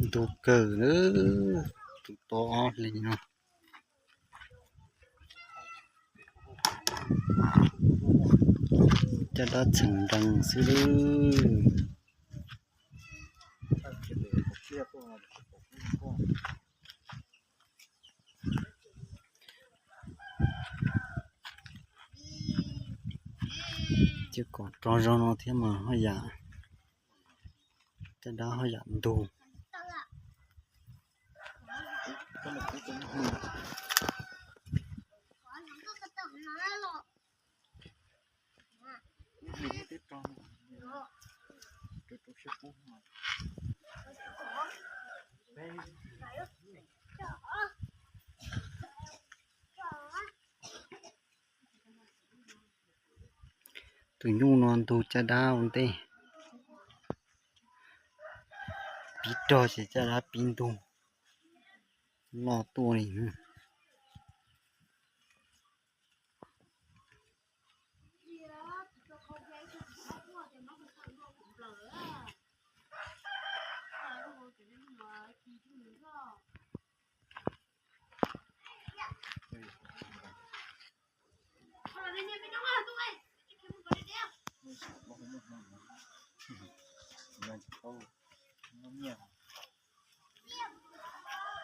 Ntug kawg na, tus to ob hlis no. Caj dab txheem nrees xwb lawm. Ces kom rog zog no thiab mas haj yam, caj dab haj yam ntug. Tus nyuj no ntug caj dab ua ntej, pib rog ces caj dab pib ntug, loj tuaj li.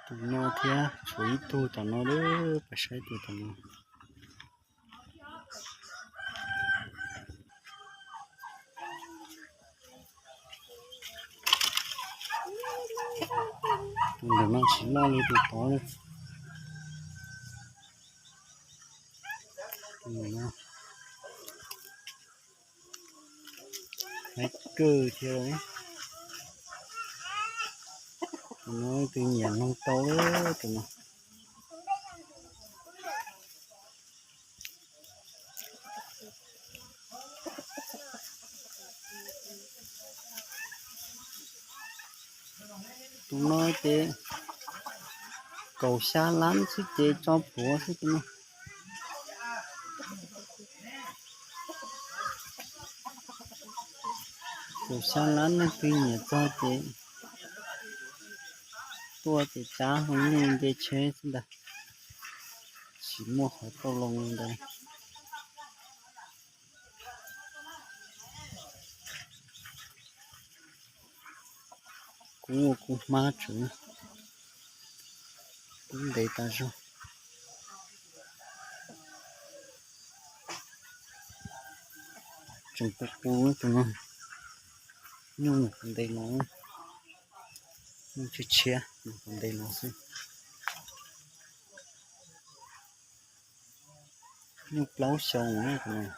Tus no thiab tshuav ib tug tom no, peb saib tus tom no. Tus ntawm no tsis loj li tus tod li. Tus ntawm no haib kawg thiab. Tus no leej twg nyiam nug tau lawm tus no. Tus no ces kaum xya lab xwb ces tso plhuav xwb tus no. Kaum xya lab, leej twg nyiam txog ces tuaj ces tsa hlo nyuj nce tsheb xwb ntag, tsis muaj qhov tauj loo li ntawd. Kub ua kub hmab tseem kub ntev tas zog, tseem qus qus tus no. Nyuj mus qhov ntev los, nyuj tshiab tshiab mus qhov ntev los xwb. Nyuj plaub xyoo tus no.